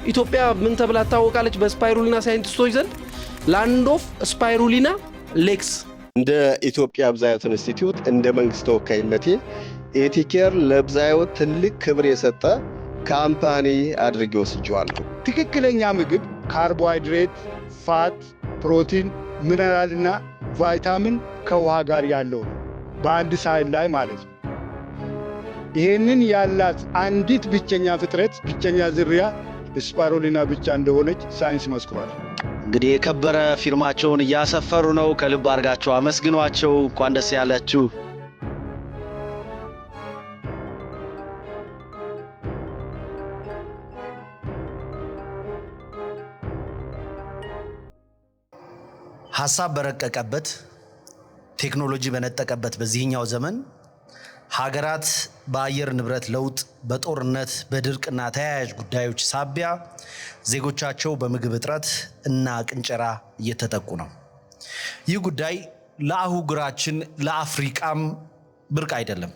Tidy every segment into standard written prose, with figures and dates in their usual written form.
ኢትዮጵያ ምን ተብላ ትታወቃለች? በ spirulina ሳይንቲስቶች ዘንድ land of spirulina lakes። እንደ ኢትዮጵያ ብዝሃ ሕይወት ኢንስቲትዩት እንደ መንግስት ተወካይነቴ ኢቲኬር ለብዝሃ ሕይወት ትልቅ ክብር የሰጠ company አድርጌ ወስጄዋለሁ። ትክክለኛ ምግብ ካርቦሃይድሬት፣ fat፣ ፕሮቲን፣ ሚነራልና ቫይታሚን ከውሃ ጋር ያለው ነው፣ በአንድ ሳህን ላይ ማለት ነው። ይሄንን ያላት አንዲት ብቸኛ ፍጥረት፣ ብቸኛ ዝርያ spirulina ብቻ እንደሆነች ሳይንስ መስክሯል። እንግዲህ የከበረ ፊርማቸውን እያሰፈሩ ነው። ከልብ አድርጋቸው አመስግኗቸው። እንኳን ደስ ያላችሁ። ሀሳብ በረቀቀበት፣ ቴክኖሎጂ በነጠቀበት በዚህኛው ዘመን ሀገራት በአየር ንብረት ለውጥ፣ በጦርነት፣ በድርቅና ተያያዥ ጉዳዮች ሳቢያ ዜጎቻቸው በምግብ እጥረት እና ቅንጨራ እየተጠቁ ነው። ይህ ጉዳይ ለአህጉራችን ለአፍሪቃም ብርቅ አይደለም።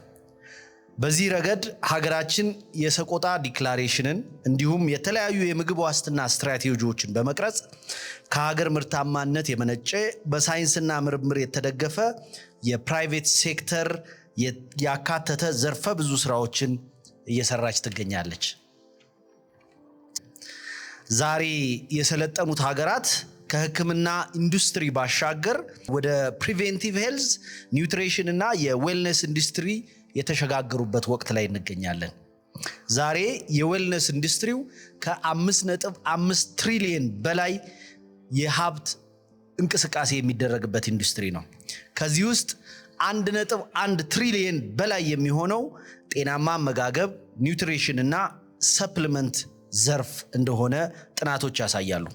በዚህ ረገድ ሀገራችን የሰቆጣ declaration ን እንዲሁም የተለያዩ የምግብ ዋስትና ስትራቴጂዎችን በመቅረጽ ከሀገር ምርታማነት የመነጨ፣ በሳይንስና ምርምር የተደገፈ፣ የ private sector ያካተተ ዘርፈ ብዙ ስራዎችን እየሰራች ትገኛለች። ዛሬ የሰለጠኑት ሀገራት ከሕክምና ኢንዱስትሪ ባሻገር ወደ preventive health፣ nutrition እና የ wellness ኢንዱስትሪ የተሸጋገሩበት ወቅት ላይ እንገኛለን። ዛሬ የ wellness ኢንዱስትሪው ከ5.5 ትሪሊየን በላይ የሀብት እንቅስቃሴ የሚደረግበት ኢንዱስትሪ ነው። ከዚህ ውስጥ 1.1 ትሪሊየን በላይ የሚሆነው ጤናማ አመጋገብ፣ nutrition እና supplement ዘርፍ እንደሆነ ጥናቶች ያሳያሉ።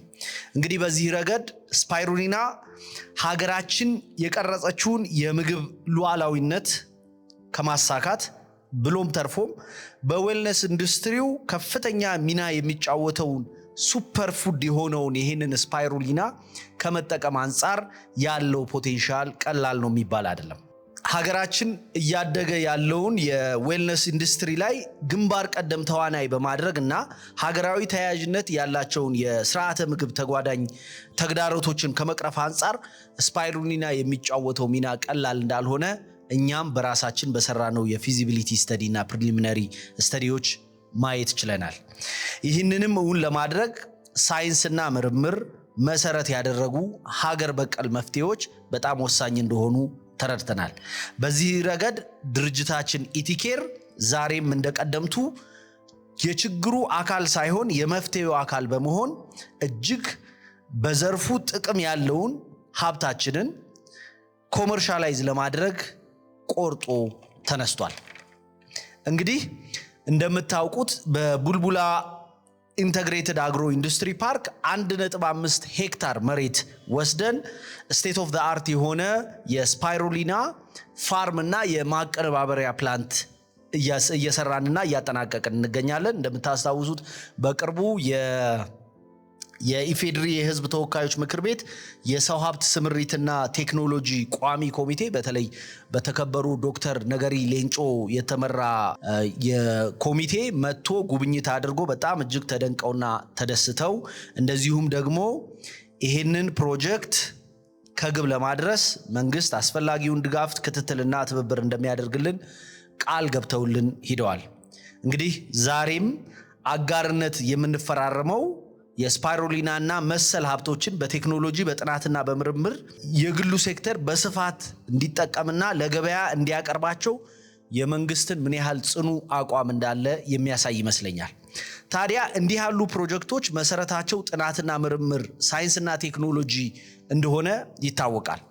እንግዲህ በዚህ ረገድ spirulina ሀገራችን የቀረጸችውን የምግብ ሉዓላዊነት ከማሳካት ብሎም ተርፎም በ wellness ኢንዱስትሪው ከፍተኛ ሚና የሚጫወተውን super food የሆነውን ይህንን spirulina ከመጠቀም አንጻር ያለው potential ቀላል ነው የሚባል አይደለም። ሀገራችን እያደገ ያለውን የ wellness ኢንዱስትሪ ላይ ግንባር ቀደም ተዋናይ በማድረግ እና ሀገራዊ ተያያዥነት ያላቸውን የስርዓተ ምግብ ተጓዳኝ ተግዳሮቶችን ከመቅረፍ አንጻር spirulina የሚጫወተው ሚና ቀላል እንዳልሆነ እኛም በራሳችን በሰራነው የ feasibility study እና preliminary study ዎች ማየት ችለናል። ይህንንም እውን ለማድረግ ሳይንስና ምርምር መሰረት ያደረጉ ሀገር በቀል መፍትሄዎች በጣም ወሳኝ እንደሆኑ ተረድተናል። በዚህ ረገድ ድርጅታችን ኢቲኬር ዛሬም እንደቀደምቱ የችግሩ አካል ሳይሆን የመፍትሄው አካል በመሆን እጅግ በዘርፉ ጥቅም ያለውን ሀብታችንን commercialize ለማድረግ ቆርጦ ተነስቷል። እንግዲህ እንደምታውቁት በቡልቡላ integrated agro industry park 1.5 ሄክታር መሬት ወስደን state of the art የሆነ የ spirulina farm እና የማቀነባበሪያ plant እየሰራንና እያጠናቀቅን እንገኛለን። እንደምታስታውሱት በቅርቡ የኢፌድሪ የሕዝብ ተወካዮች ምክር ቤት የሰው ሀብት ስምሪትና ቴክኖሎጂ ቋሚ ኮሚቴ በተለይ በተከበሩ ዶክተር ነገሪ ሌንጮ የተመራ የኮሚቴ መጥቶ ጉብኝት አድርጎ በጣም እጅግ ተደንቀውና ተደስተው፣ እንደዚሁም ደግሞ ይህንን ፕሮጀክት ከግብ ለማድረስ መንግስት አስፈላጊውን ድጋፍ፣ ክትትልና ትብብር እንደሚያደርግልን ቃል ገብተውልን ሂደዋል። እንግዲህ ዛሬም አጋርነት የምንፈራረመው የ spirulina ና መሰል ሀብቶችን በቴክኖሎጂ፣ በጥናትና በምርምር የግሉ ሴክተር በስፋት እንዲጠቀምና ለገበያ እንዲያቀርባቸው የመንግስትን ምን ያህል ጽኑ አቋም እንዳለ የሚያሳይ ይመስለኛል። ታዲያ እንዲህ ያሉ ፕሮጀክቶች መሰረታቸው ጥናትና ምርምር፣ ሳይንስና ቴክኖሎጂ እንደሆነ ይታወቃል።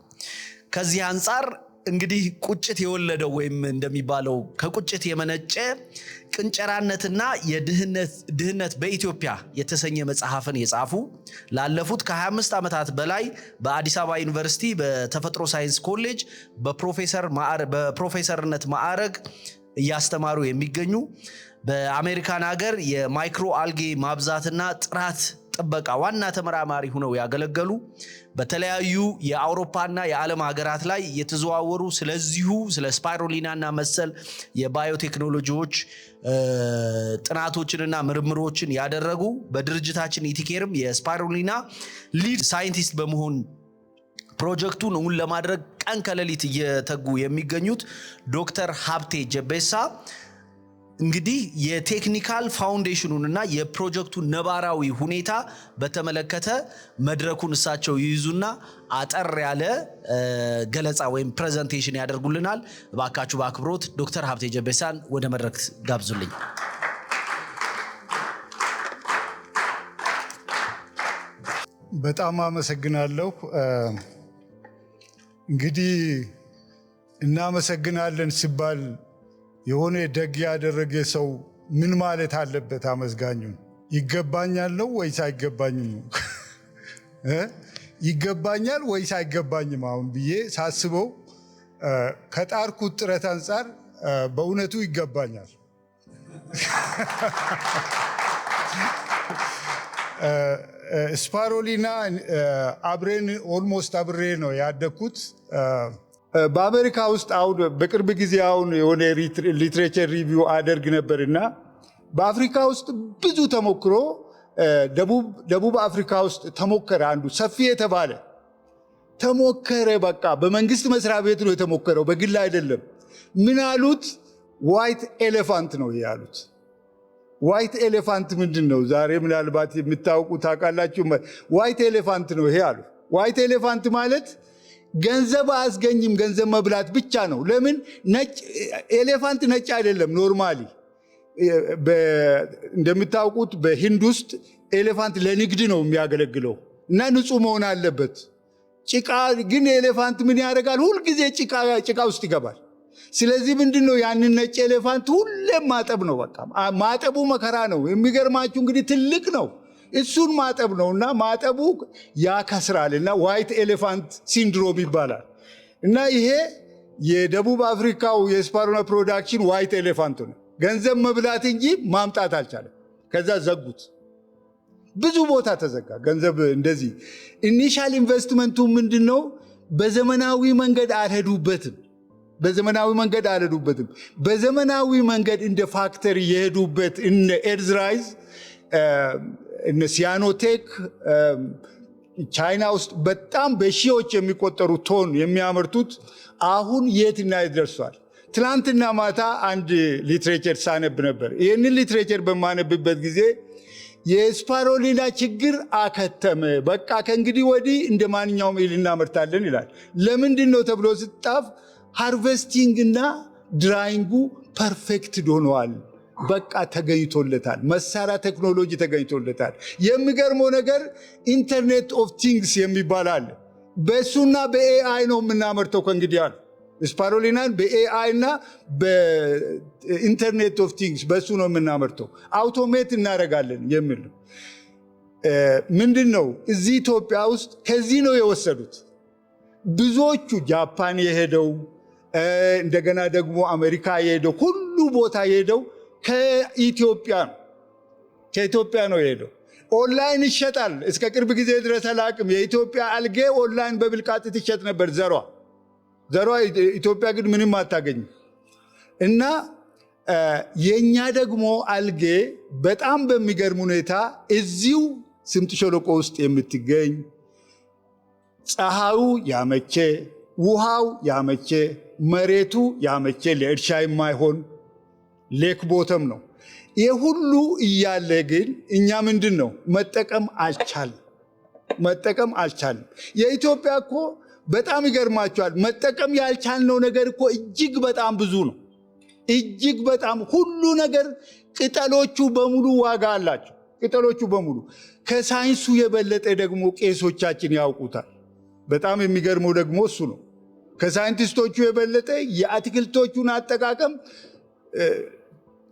ከዚህ አንጻር እንግዲህ ቁጭት የወለደው ወይም እንደሚባለው ከቁጭት የመነጨ ቅንጨራነትና የድህነት በኢትዮጵያ የተሰኘ መጽሐፍን የጻፉ፣ ላለፉት ከ25 ዓመታት በላይ በአዲስ አበባ ዩኒቨርሲቲ በተፈጥሮ ሳይንስ ኮሌጅ በፕሮፌሰርነት ማዕረግ እያስተማሩ የሚገኙ፣ በአሜሪካን ሀገር የ micro algae ማብዛትና ጥራት ጥበቃ ዋና ተመራማሪ ሆነው ያገለገሉ፣ በተለያዩ የአውሮፓና የዓለም ሀገራት ላይ የተዘዋወሩ፣ ስለዚሁ ስለ spirulina ና መሰል የባዮቴክኖሎጂዎች ጥናቶችንና ምርምሮችን ያደረጉ፣ በድርጅታችን ኢቲኬርም የ spirulina lead scientist በመሆን ፕሮጀክቱን እውን ለማድረግ ቀን ከሌሊት እየተጉ የሚገኙት ዶክተር ሀብቴ ጀቤሳ እንግዲህ የ technical foundation ኑን እና የፕሮጀክቱን ነባራዊ ሁኔታ በተመለከተ መድረኩን እሳቸው ይይዙና አጠር ያለ ገለጻ ወይም presentation ያደርጉልናል። እባካችሁ በአክብሮት ዶክተር ሀብቴ ጀቤሳን ወደ መድረክ ጋብዙልኝ። በጣም አመሰግናለሁ። እንግዲህ እናመሰግናለን ሲባል የሆነ ደግ ያደረገ ሰው ምን ማለት አለበት? አመስጋኙን ይገባኛል ነው ወይስ አይገባኝም ነው? ይገባኛል ወይስ አይገባኝም? አሁን ብዬ ሳስበው ከጣርኩት ጥረት አንጻር በእውነቱ ይገባኛል። Spirulina አብሬን almost አብሬ ነው ያደግኩት። በአሜሪካ ውስጥ አሁን በቅርብ ጊዜ አሁን የሆነ literature review አደርግ ነበር እና በአፍሪካ ውስጥ ብዙ ተሞክሮ፣ ደቡብ አፍሪካ ውስጥ ተሞከረ። አንዱ ሰፊ የተባለ ተሞከረ። በቃ በመንግስት መስሪያ ቤት ነው የተሞከረው፣ በግል አይደለም። ምን አሉት? White elephant ነው ያሉት። White elephant ምንድን ነው? ዛሬ ምናልባት የምታውቁ ታውቃላችሁ። White elephant ነው ይሄ አሉ። White elephant ማለት ገንዘብ አያስገኝም፣ ገንዘብ መብላት ብቻ ነው። ለምን? ነጭ elephant ነጭ አይደለም። Normally እንደምታውቁት በሂንድ ውስጥ elephant ለንግድ ነው የሚያገለግለው እና ንጹህ መሆን አለበት። ጭቃ ግን elephant ምን ያደርጋል? ሁልጊዜ ጭቃ ውስጥ ይገባል። ስለዚህ ምንድን ነው፣ ያንን ነጭ elephant ሁሌም ማጠብ ነው። በቃ ማጠቡ መከራ ነው። የሚገርማችሁ እንግዲህ ትልቅ ነው፣ እሱን ማጠብ ነው እና ማጠቡ ያከስራል እና white elephant syndrome ይባላል። እና ይሄ የደቡብ አፍሪካው የ spirulina production white elephant ነው። ገንዘብ መብላት እንጂ ማምጣት አልቻለም። ከዛ ዘጉት። ብዙ ቦታ ተዘጋ። ገንዘብ እንደዚህ initial investment ኡ ምንድን ነው? በዘመናዊ መንገድ አልሄዱበትም። በዘመናዊ መንገድ አልሄዱበትም። በዘመናዊ መንገድ እንደ factory የሄዱበት እነ Earthrise፣ እነ Cyanotech ቻይና ውስጥ በጣም በሺዎች የሚቆጠሩ ቶን የሚያመርቱት አሁን የትና የት ደርሷል? ትናንትና ማታ አንድ literature ሳነብ ነበር። ይህንን literature በማነብበት ጊዜ የ spirulina ችግር አከተመ፣ በቃ ከእንግዲህ ወዲህ እንደ ማንኛውም እህል እናመርታለን ይላል። ለምንድን ነው ተብሎ ሲጻፍ harvesting እና drying ኡ perfect ሆነዋል። በቃ ተገኝቶለታል። መሳሪያ ቴክኖሎጂ ተገኝቶለታል። የሚገርመው ነገር Internet of Things የሚባል አለ። በእሱና በ AI ነው የምናመርተው ከእንግዲህ አሉ። Spirulina ን በ AI እና በ Internet of Things በእሱ ነው የምናመርተው፣ automate እናደርጋለን የሚል ነው። ምንድን ነው፣ እዚህ ኢትዮጵያ ውስጥ ከዚህ ነው የወሰዱት። ብዙዎቹ ጃፓን የሄደው፣ እንደገና ደግሞ አሜሪካ የሄደው፣ ሁሉ ቦታ የሄደው ከኢትዮጵያ ነው። ከኢትዮጵያ ነው የሄደው። ኦንላይን ይሸጣል። እስከ ቅርብ ጊዜ ድረስ አላቅም። የኢትዮጵያ algae online በብልቃጥ ትሸጥ ነበር ዘሯ ዘሯ። ኢትዮጵያ ግን ምንም አታገኝም። እና የእኛ ደግሞ አልጌ በጣም በሚገርም ሁኔታ እዚሁ ስምጥ ሸለቆ ውስጥ የምትገኝ፣ ፀሐዩ ያመቼ፣ ውሃው ያመቼ፣ መሬቱ ያመቼ፣ ለእርሻ የማይሆን lake bottom ነው። ይህ ሁሉ እያለ ግን እኛ ምንድን ነው መጠቀም አልቻልም። መጠቀም አልቻልም። የኢትዮጵያ እኮ በጣም ይገርማቸዋል። መጠቀም ያልቻልነው ነገር እኮ እጅግ በጣም ብዙ ነው። እጅግ በጣም ሁሉ ነገር፣ ቅጠሎቹ በሙሉ ዋጋ አላቸው። ቅጠሎቹ በሙሉ ከሳይንሱ የበለጠ ደግሞ ቄሶቻችን ያውቁታል። በጣም የሚገርመው ደግሞ እሱ ነው። ከሳይንቲስቶቹ የበለጠ የአትክልቶቹን አጠቃቀም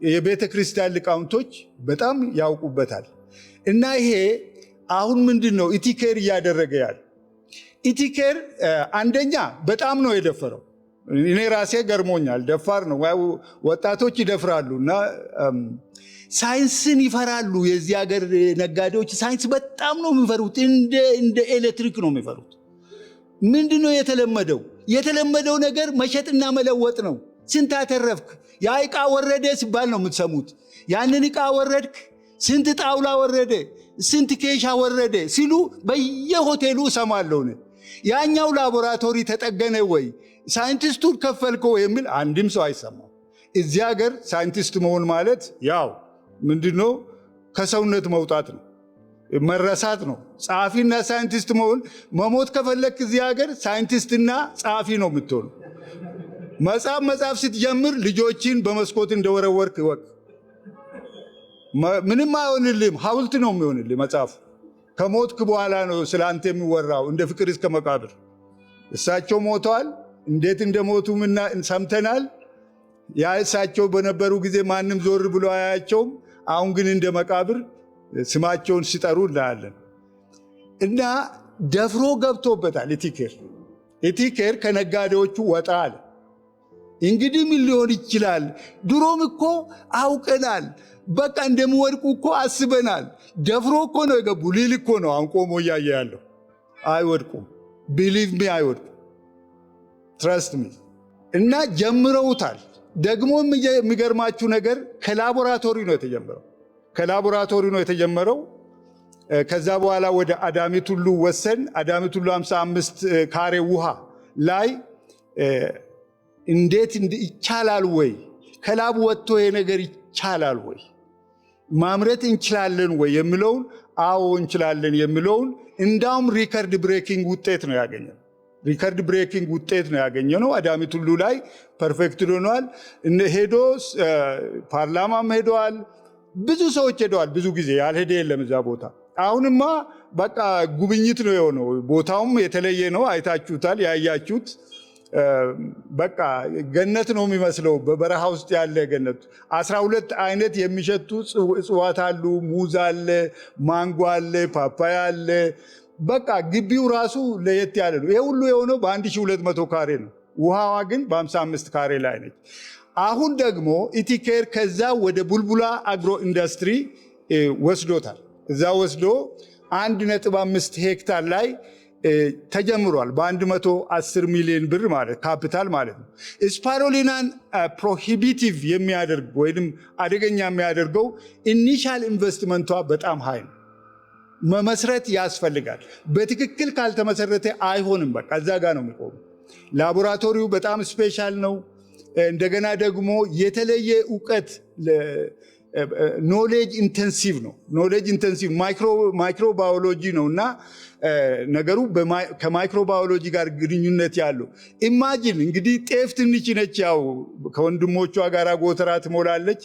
የቤተ ክርስቲያን ሊቃውንቶች በጣም ያውቁበታል። እና ይሄ አሁን ምንድን ነው ኢቲኬር እያደረገ ያለ? ኢቲኬር አንደኛ በጣም ነው የደፈረው። እኔ ራሴ ገርሞኛል። ደፋር ነው። ወጣቶች ይደፍራሉ። እና ሳይንስን ይፈራሉ። የዚህ ሀገር ነጋዴዎች ሳይንስ በጣም ነው የሚፈሩት። እንደ ኤሌክትሪክ ነው የሚፈሩት። ምንድን ነው የተለመደው? የተለመደው ነገር መሸጥና መለወጥ ነው። ስንት አተረፍክ? ያ ዕቃ ወረደ ሲባል ነው የምትሰሙት። ያንን ዕቃ ወረድክ፣ ስንት ጣውላ ወረደ፣ ስንት ኬሻ ወረደ ሲሉ በየሆቴሉ እሰማለሁ። ያኛው ላቦራቶሪ ተጠገነ ወይ፣ ሳይንቲስቱን ከፈልከው የሚል አንድም ሰው አይሰማም። እዚህ ሀገር ሳይንቲስት መሆን ማለት ያው ምንድነው ከሰውነት መውጣት ነው፣ መረሳት ነው። ጸሐፊና ሳይንቲስት መሆን፣ መሞት ከፈለክ እዚህ ሀገር ሳይንቲስትና ጸሐፊ ነው የምትሆነው። መጽሐፍ መጻፍ ስትጀምር ልጆችን በመስኮት እንደወረወርክ እወቅ። ምንም አይሆንልህም፣ ሐውልት ነው የሚሆንልህ መጽሐፉ። ከሞትክ በኋላ ነው ስለ አንተ የሚወራው፣ እንደ ፍቅር እስከ መቃብር። እሳቸው ሞተዋል። እንዴት እንደሞቱ ሰምተናል። ያ እሳቸው በነበሩ ጊዜ ማንም ዞር ብሎ አያቸውም። አሁን ግን እንደ መቃብር ስማቸውን ሲጠሩ እናያለን። እና ደፍሮ ገብቶበታል። ኢቲኬር ኢቲኬር ከነጋዴዎቹ ወጣ አለ። እንግዲህ ምን ሊሆን ይችላል? ድሮም እኮ አውቀናል። በቃ እንደሚወድቁ እኮ አስበናል። ደፍሮ እኮ ነው የገቡ። ሊል እኮ ነው አሁን ቆሞ እያየ ያለው። አይወድቁም። Believe me፣ አይወድቁም። Trust me። እና ጀምረውታል። ደግሞ የሚገርማችሁ ነገር ከላቦራቶሪ ነው የተጀመረው። ከላቦራቶሪ ነው የተጀመረው። ከዛ በኋላ ወደ አዳሚ ቱሉ ወሰን። አዳሚ ቱሉ 55 ካሬ ውሃ ላይ እንዴት ይቻላል ወይ? ከ lab ወጥቶ ይሄ ነገር ይቻላል ወይ? ማምረት እንችላለን ወይ የሚለውን፣ አዎ እንችላለን የሚለውን፣ እንዳውም record breaking ውጤት ነው ያገኘነው። Record breaking ውጤት ነው ያገኘነው። አዳሚ ቱሉ ላይ perfect ሆኗል። ሄዶ ፓርላማም ሄደዋል። ብዙ ሰዎች ሄደዋል። ብዙ ጊዜ ያልሄደ የለም እዛ ቦታ። አሁንማ በቃ ጉብኝት ነው የሆነው። ቦታውም የተለየ ነው። አይታችሁታል፣ ያያችሁት በቃ ገነት ነው የሚመስለው፣ በበረሃ ውስጥ ያለ ገነት። 12 አይነት የሚሸቱ እጽዋት አሉ። ሙዝ አለ፣ ማንጎ አለ፣ ፓፓያ አለ። በቃ ግቢው ራሱ ለየት ያለ ነው። ይሄ ሁሉ የሆነው በ1200 ካሬ ነው። ውሃዋ ግን በ55 ካሬ ላይ ነች። አሁን ደግሞ ኢቲኬር ከዛ ወደ ቡልቡላ አግሮ ኢንዱስትሪ ወስዶታል። እዛ ወስዶ 1.5 ሄክታር ላይ ተጀምሯል። በ110 ሚሊዮን ብር ማለት ካፒታል ማለት ነው። Spirulina ን prohibitive የሚያደርግ ወይም አደገኛ የሚያደርገው initial investment ቷ በጣም high ነው። መመስረት ያስፈልጋል። በትክክል ካልተመሰረተ አይሆንም። በቃ እዛ ጋ ነው የሚቆመው። ላቦራቶሪው በጣም special ነው። እንደገና ደግሞ የተለየ እውቀት፣ knowledge intensive ነው። Knowledge intensive microbiology ነው እና ነገሩ ከማይክሮባዮሎጂ ጋር ግንኙነት ያለው፣ imagine እንግዲህ ጤፍ ትንሽ ነች፣ ያው ከወንድሞቿ ጋር ጎተራ ትሞላለች።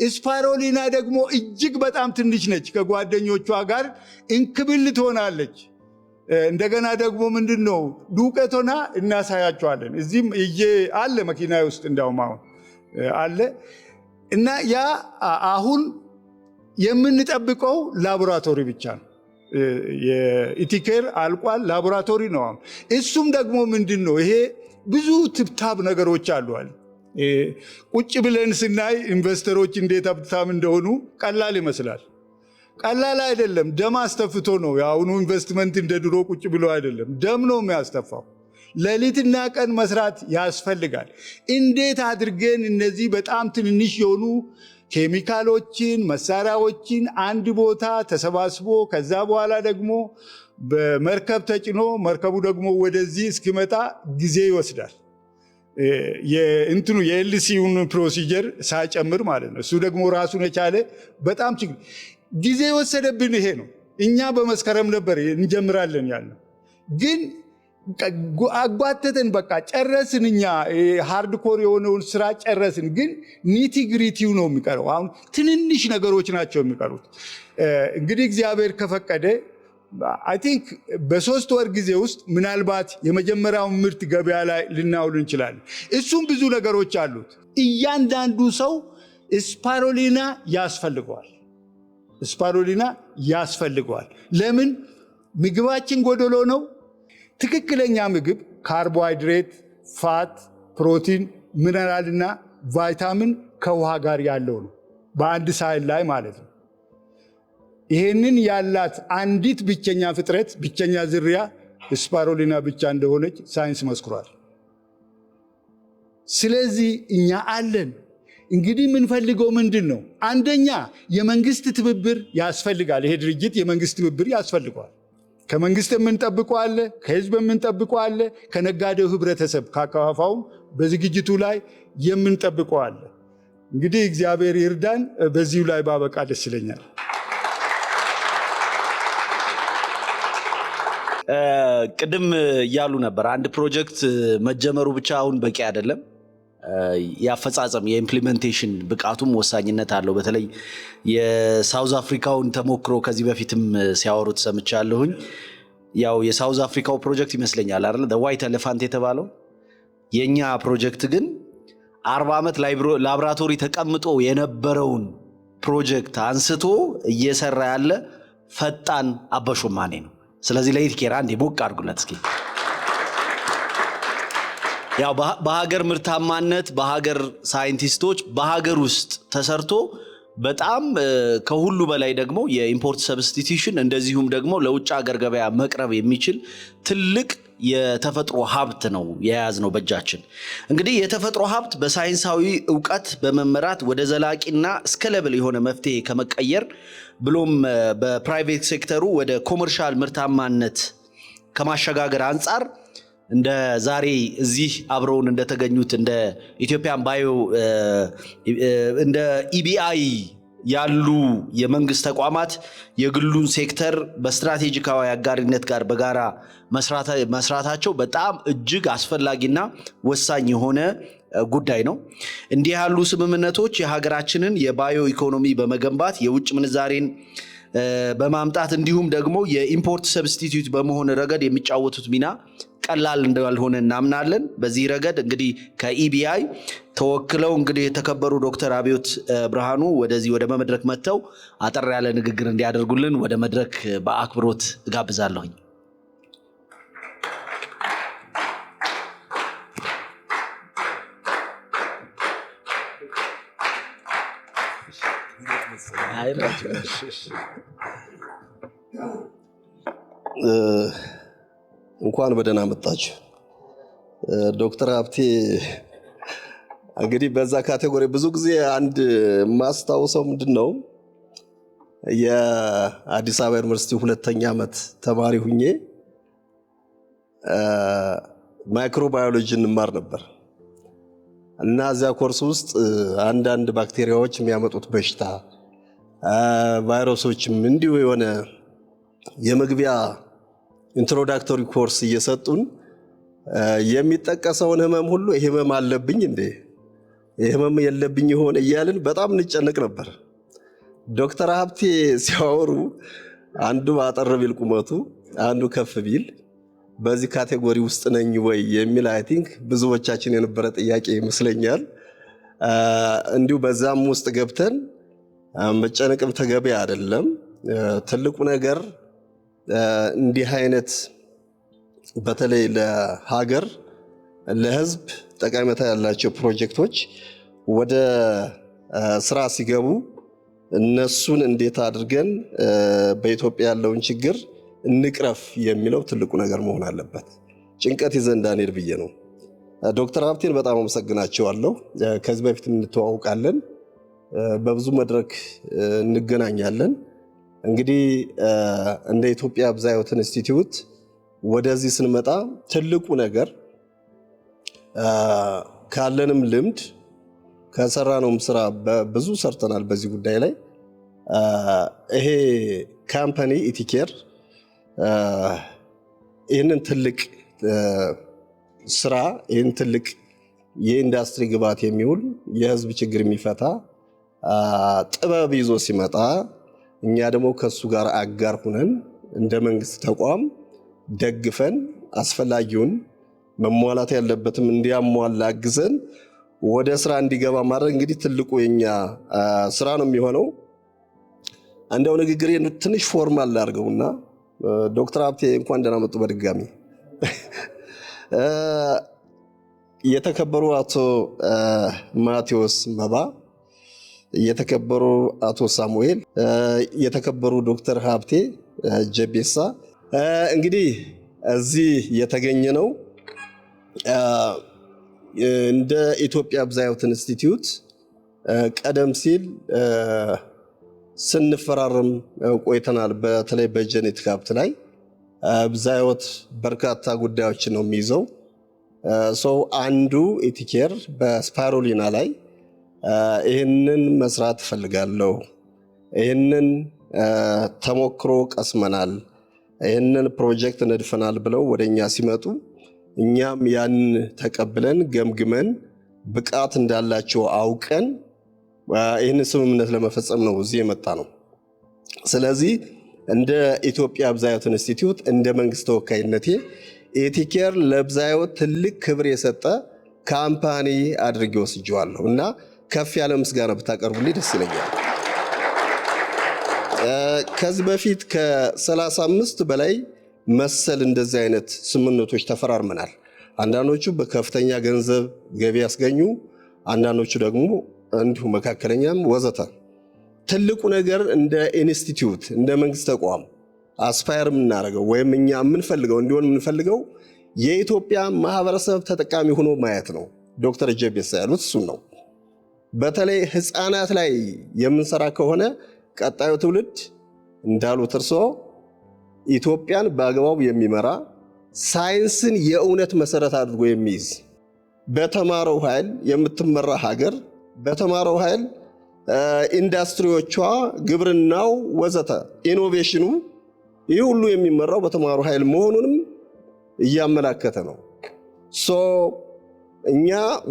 Spirulina ደግሞ እጅግ በጣም ትንሽ ነች፣ ከጓደኞቿ ጋር እንክብል ትሆናለች። እንደገና ደግሞ ምንድን ነው ዱቄት ሆና እናሳያቸዋለን። እዚህም እዬ አለ፣ መኪና ውስጥ እንዳውም አሁን አለ። እና ያ አሁን የምንጠብቀው ላቦራቶሪ ብቻ ነው። የኢቲኬር አልቋል፣ ላቦራቶሪ ነው አሁን። እሱም ደግሞ ምንድን ነው፣ ይሄ ብዙ ትብታብ ነገሮች አሉዋል። ቁጭ ብለን ስናይ ኢንቨስተሮች እንዴት ሀብታም እንደሆኑ ቀላል ይመስላል። ቀላል አይደለም። ደም አስተፍቶ ነው። የአሁኑ ኢንቨስትመንት እንደ ድሮ ቁጭ ብሎ አይደለም። ደም ነው የሚያስተፋው። ሌሊትና ቀን መስራት ያስፈልጋል። እንዴት አድርገን እነዚህ በጣም ትንንሽ የሆኑ ኬሚካሎችን፣ መሳሪያዎችን አንድ ቦታ ተሰባስቦ ከዛ በኋላ ደግሞ በመርከብ ተጭኖ መርከቡ ደግሞ ወደዚህ እስኪመጣ ጊዜ ይወስዳል። የእንትኑ የ LC ውን procedure ሳይጨምር ማለት ነው። እሱ ደግሞ ራሱን የቻለ በጣም ችግር፣ ጊዜ የወሰደብን ይሄ ነው። እኛ በመስከረም ነበር እንጀምራለን ያልነው፣ ግን አጓተተን። በቃ ጨረስን። እኛ hardcore የሆነውን ስራ ጨረስን፣ ግን nitty gritty ው ነው የሚቀረው። አሁን ትንንሽ ነገሮች ናቸው የሚቀሩት። እንግዲህ እግዚአብሔር ከፈቀደ I think በ3 ወር ጊዜ ውስጥ ምናልባት የመጀመሪያውን ምርት ገበያ ላይ ልናውል እንችላለን። እሱም ብዙ ነገሮች አሉት። እያንዳንዱ ሰው spirulina ያስፈልገዋል። Spirulina ያስፈልገዋል። ለምን? ምግባችን ጎደሎ ነው። ትክክለኛ ምግብ ካርቦሃይድሬት፣ fat፣ ፕሮቲን፣ ሚነራልና ቫይታሚን ከውሃ ጋር ያለው ነው። በአንድ ሳህን ላይ ማለት ነው። ይሄንን ያላት አንዲት ብቸኛ ፍጥረት፣ ብቸኛ ዝርያ spirulina ብቻ እንደሆነች ሳይንስ መስክሯል። ስለዚህ እኛ አለን። እንግዲህ የምንፈልገው ምንድን ነው? አንደኛ የመንግስት ትብብር ያስፈልጋል። ይሄ ድርጅት የመንግስት ትብብር ያስፈልገዋል። ከመንግስት የምንጠብቀው አለ፣ ከህዝብ የምንጠብቀው አለ፣ ከነጋዴው ህብረተሰብ ካከፋፋውም በዝግጅቱ ላይ የምንጠብቀው አለ። እንግዲህ እግዚአብሔር ይርዳን። በዚሁ ላይ ባበቃ ደስ ይለኛል። ቅድም እያሉ ነበር፣ አንድ ፕሮጀክት መጀመሩ ብቻ አሁን በቂ አይደለም። የአፈጻጸም የ implementation ብቃቱም ወሳኝነት አለው። በተለይ የ South Africa ውን ተሞክሮ ከዚህ በፊትም ሲያወሩት ሰምቻለሁኝ። ያው የ South Africa ው ፕሮጀክት ይመስለኛል አይደል white elephant የተባለው። የእኛ ፕሮጀክት ግን 40 ዓመት ላብራቶሪ ተቀምጦ የነበረውን ፕሮጀክት አንስቶ እየሰራ ያለ ፈጣን አበሾማኔ ነው። ስለዚህ ለኢቲኬር አንዴ ሞቅ አድርጉለት እስኪ። ያው በሀገር ምርታማነት፣ በሀገር ሳይንቲስቶች፣ በሀገር ውስጥ ተሰርቶ በጣም ከሁሉ በላይ ደግሞ የ import substitution እንደዚሁም ደግሞ ለውጭ ሀገር ገበያ መቅረብ የሚችል ትልቅ የተፈጥሮ ሀብት ነው የያዝነው በእጃችን። እንግዲህ የተፈጥሮ ሀብት በሳይንሳዊ እውቀት በመመራት ወደ ዘላቂና scalable የሆነ መፍትሄ ከመቀየር ብሎም በ private sector ኡ ወደ commercial ምርታማነት ከማሸጋገር አንጻር እንደ ዛሬ እዚህ አብረውን እንደተገኙት እንደ Ethiopian Bio፣ እንደ EBI ያሉ የመንግስት ተቋማት የግሉን ሴክተር በስትራቴጂካዊ አጋሪነት ጋር በጋራ መስራታቸው በጣም እጅግ አስፈላጊና ወሳኝ የሆነ ጉዳይ ነው። እንዲህ ያሉ ስምምነቶች የሀገራችንን የ bio ኢኮኖሚ በመገንባት፣ የውጭ ምንዛሬን በማምጣት፣ እንዲሁም ደግሞ የ import substitute በመሆን ረገድ የሚጫወቱት ሚና ቀላል እንዳልሆነ እናምናለን። በዚህ ረገድ እንግዲህ ከ EBI ተወክለው እንግዲህ የተከበሩ ዶክተር አብዮት ብርሃኑ ወደዚህ ወደ መድረክ መጥተው አጠር ያለ ንግግር እንዲያደርጉልን ወደ መድረክ በአክብሮት እጋብዛለሁኝ። እንኳን በደህና መጣችሁ። ዶክተር ሀብቴ እንግዲህ በዛ category ብዙ ጊዜ አንድ የማስታውሰው ምንድን ነው፣ የአዲስ አበባ ዩኒቨርሲቲ ሁለተኛ ዓመት ተማሪ ሁኜ ማይክሮባዮሎጂ እንማር ነበር እና እዚያ ኮርስ ውስጥ አንዳንድ ባክቴሪያዎች የሚያመጡት በሽታ፣ ቫይረሶችም እንዲሁ የሆነ የመግቢያ introductory course እየሰጡን የሚጠቀሰውን ህመም ሁሉ ይህ ህመም አለብኝ እንዴ፣ ይህ ህመም የለብኝ ይሆን እያልን በጣም እንጨነቅ ነበር። ዶክተር ሀብቴ ሲያወሩ አንዱ አጠር ቢል ቁመቱ፣ አንዱ ከፍ ቢል በዚህ category ውስጥ ነኝ ወይ የሚል I think ብዙዎቻችን የነበረ ጥያቄ ይመስለኛል። እንዲሁ በዛም ውስጥ ገብተን መጨነቅም ተገቢ አይደለም። ትልቁ ነገር እንዲህ አይነት በተለይ ለሀገር ለህዝብ ጠቀሜታ ያላቸው ፕሮጀክቶች ወደ ስራ ሲገቡ እነሱን እንዴት አድርገን በኢትዮጵያ ያለውን ችግር እንቅረፍ የሚለው ትልቁ ነገር መሆን አለበት። ጭንቀት ይዘን እንዳንሄድ ብዬ ነው። ዶክተር ሀብቴን በጣም አመሰግናቸዋለሁ። ከዚህ በፊት እንተዋውቃለን፣ በብዙ መድረክ እንገናኛለን። እንግዲህ እንደ ኢትዮጵያ ብዝሃ ሕይወት ኢንስቲትዩት ወደዚህ ስንመጣ ትልቁ ነገር ካለንም ልምድ ከሰራነውም ስራ፣ ብዙ ሰርተናል በዚህ ጉዳይ ላይ፣ ይሄ company ኢቲኬር ይህንን ትልቅ ስራ፣ ይህን ትልቅ የኢንዱስትሪ ግብዓት የሚውል፣ የህዝብ ችግር የሚፈታ ጥበብ ይዞ ሲመጣ እኛ ደግሞ ከሱ ጋር አጋር ሁነን እንደ መንግስት ተቋም ደግፈን አስፈላጊውን መሟላት ያለበትም እንዲያሟላ አግዘን ወደ ስራ እንዲገባ ማድረግ እንግዲህ ትልቁ የኛ ስራ ነው የሚሆነው። እንደው ንግግሬ ትንሽ formal ላድርገውና ዶክተር ሀብቴ እንኳን ደህና መጡ በድጋሚ። የተከበሩ አቶ ማቴዎስ መባ፣ የተከበሩ አቶ ሳሙኤል፣ የተከበሩ ዶክተር ሀብቴ ጀቤሳ፣ እንግዲህ እዚህ የተገኘ ነው እንደ ኢትዮጵያ ብዝሃ ሕይወት ኢንስቲትዩት ቀደም ሲል ስንፈራረም ቆይተናል። በተለይ በ genetic ሀብት ላይ ብዝሃ ሕይወት በርካታ ጉዳዮችን ነው የሚይዘው። So አንዱ ኢቲኬር በ spirulina ላይ ይህንን መስራት እፈልጋለሁ፣ ይህንን ተሞክሮ ቀስመናል፣ ይህንን ፕሮጀክት ነድፈናል ብለው ወደ እኛ ሲመጡ እኛም ያንን ተቀብለን ገምግመን ብቃት እንዳላቸው አውቀን ይህንን ስምምነት ለመፈጸም ነው እዚህ የመጣነው። ስለዚህ እንደ ኢትዮጵያ ብዝሃ ሕይወት ኢንስቲትዩት እንደ መንግስት ተወካይነቴ ኢቲኬር ለብዝሃ ሕይወት ትልቅ ክብር የሰጠ company አድርጌ ወስጄዋለሁ እና ከፍ ያለ ምስጋና ብታቀርቡልኝ ደስ ይለኛል። ከዚህ በፊት ከ35 በላይ መሰል እንደዚህ አይነት ስምምነቶች ተፈራርመናል። አንዳንዶቹ በከፍተኛ ገንዘብ ገቢ ያስገኙ፣ አንዳንዶቹ ደግሞ እንዲሁ መካከለኛም ወዘተ። ትልቁ ነገር እንደ ኢንስቲትዩት እንደ መንግስት ተቋም aspire የምናደርገው ወይም እኛ የምንፈልገው እንዲሆን የምንፈልገው የኢትዮጵያ ማህበረሰብ ተጠቃሚ ሆኖ ማየት ነው። ዶክተር ጀቤሳ ያሉት እሱን ነው። በተለይ ህፃናት ላይ የምንሰራ ከሆነ ቀጣዩ ትውልድ እንዳሉት እርስዎ ኢትዮጵያን በአግባቡ የሚመራ፣ ሳይንስን የእውነት መሰረት አድርጎ የሚይዝ፣ በተማረው ኃይል የምትመራ ሀገር፣ በተማረው ኃይል ኢንዱስትሪዎቿ፣ ግብርናው፣ ወዘተ innovation ኑ ይህ ሁሉ የሚመራው በተማሩ ኃይል መሆኑንም እያመላከተ ነው። So እኛ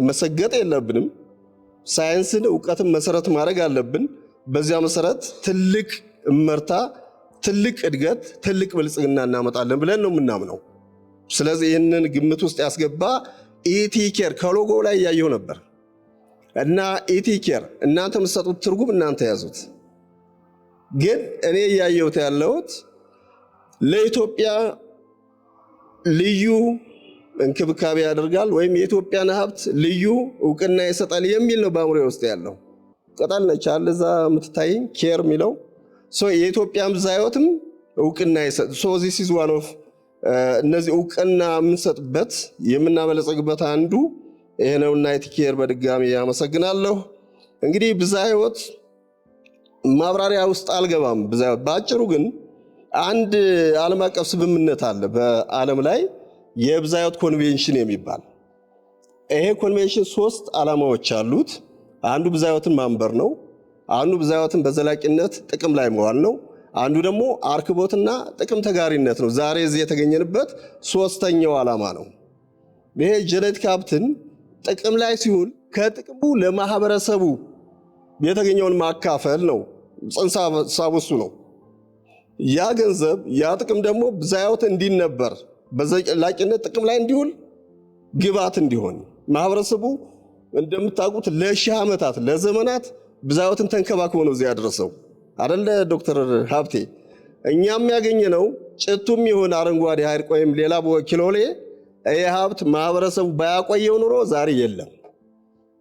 መሰገጥ የለብንም። ሳይንስን እውቀትን መሰረት ማድረግ አለብን። በዚያ መሰረት ትልቅ እመርታ፣ ትልቅ እድገት፣ ትልቅ ብልጽግና እናመጣለን ብለን ነው የምናምነው። ስለዚህ ይህንን ግምት ውስጥ ያስገባ ኢቲኬር ከሎጎ ላይ እያየው ነበር እና ኢቲኬር እናንተ የምትሰጡት ትርጉም እናንተ ያዙት። ግን እኔ እያየሁት ያለሁት ለኢትዮጵያ ልዩ እንክብካቤ ያደርጋል ወይም የኢትዮጵያን ሀብት ልዩ እውቅና ይሰጣል የሚል ነው በአእምሮዬ ውስጥ ያለው። ቅጠል ነች አለ እዛ የምትታይኝ care የሚለው፣ so የኢትዮጵያን ብዝሃ ሕይወትም እውቅና ይሰጥ፣ so this is one of እነዚህ እውቅና የምንሰጥበት የምናበለጸግበት አንዱ ይሄ ነውና ኢቲኬር በድጋሚ ያመሰግናለሁ። እንግዲህ ብዝሃ ሕይወት ማብራሪያ ውስጥ አልገባም። ብዝሃ ሕይወት በአጭሩ ግን አንድ ዓለም አቀፍ ስምምነት አለ በዓለም ላይ የብዝሃ ሕይወት ኮንቬንሽን የሚባል። ይሄ ኮንቬንሽን ሶስት ዓላማዎች አሉት። አንዱ ብዝሃ ሕይወትን ማንበር ነው። አንዱ ብዝሃ ሕይወትን በዘላቂነት ጥቅም ላይ መዋል ነው። አንዱ ደግሞ አርክቦትና ጥቅም ተጋሪነት ነው። ዛሬ እዚህ የተገኘንበት ሶስተኛው ዓላማ ነው። ይሄ genetic ሀብትን ጥቅም ላይ ሲውል ከጥቅሙ ለማህበረሰቡ የተገኘውን ማካፈል ነው። ጽንሰ ሀሳቡ እሱ ነው። ያ ገንዘብ ያ ጥቅም ደግሞ ብዝሃ ሕይወት እንዲነበር በዘላቂነት ጥቅም ላይ እንዲውል ግብዓት እንዲሆን፣ ማህበረሰቡ እንደምታውቁት ለሺህ ዓመታት ለዘመናት ብዝሃ ሕይወትን ተንከባክቦ ነው እዚህ ያደረሰው፣ አደለ ዶክተር ሀብቴ? እኛም ያገኘነው ጭቱም ይሁን አረንጓዴ ሀይቅ ወይም ሌላ ኪሎሌ ይህ ሀብት ማህበረሰቡ ባያቆየው ኑሮ ዛሬ የለም።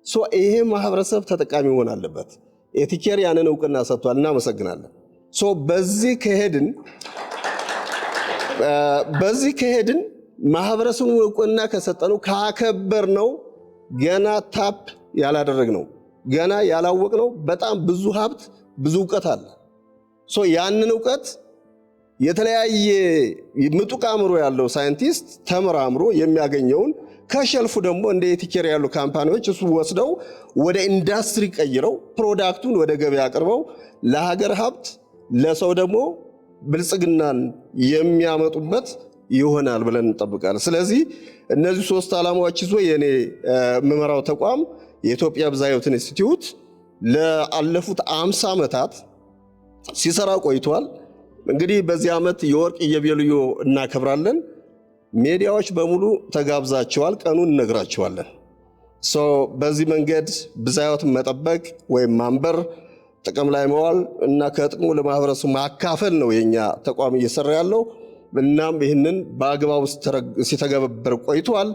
So ይሄ ማህበረሰብ ተጠቃሚ መሆን አለበት። ኤቲኬር ያንን እውቅና ሰጥቷል። እናመሰግናለን። So በዚህ ከሄድን ማህበረሰቡን እውቅና ከሰጠነው ካከበርነው ገና tap ያላደረግነው ገና ያላወቅነው በጣም ብዙ ሀብት ብዙ እውቀት አለ። So ያንን እውቀት የተለያየ ምጡቅ አእምሮ ያለው ሳይንቲስት ተመራምሮ የሚያገኘውን ከ shelf ኡ ደግሞ እንደ ኤቲኬር ያሉ company ዎች እሱ ወስደው ወደ ኢንዱስትሪ ቀይረው product ኡን ወደ ገበያ አቅርበው ለሀገር ሀብት ለሰው ደግሞ ብልጽግናን የሚያመጡበት ይሆናል ብለን እንጠብቃለን። ስለዚህ እነዚህ ሶስት ዓላማዎች ይዞ የኔ የምመራው ተቋም የኢትዮጵያ ብዝሃ ሕይወት ኢንስቲትዩት ለአለፉት 50 ዓመታት ሲሰራ ቆይቷል። እንግዲህ በዚህ ዓመት የወርቅ ኢዮቤልዩ እናከብራለን። ሚዲያዎች በሙሉ ተጋብዛቸዋል። ቀኑን እነግራቸዋለን። So በዚህ መንገድ ብዝሃ ሕይወትን መጠበቅ ወይም ማንበር፣ ጥቅም ላይ መዋል እና ከጥቅሙ ለማህበረሰቡ ማካፈል ነው የኛ ተቋም እየሰራ ያለው። እናም ይህንን በአግባቡ ሲተገበር ቆይቷል።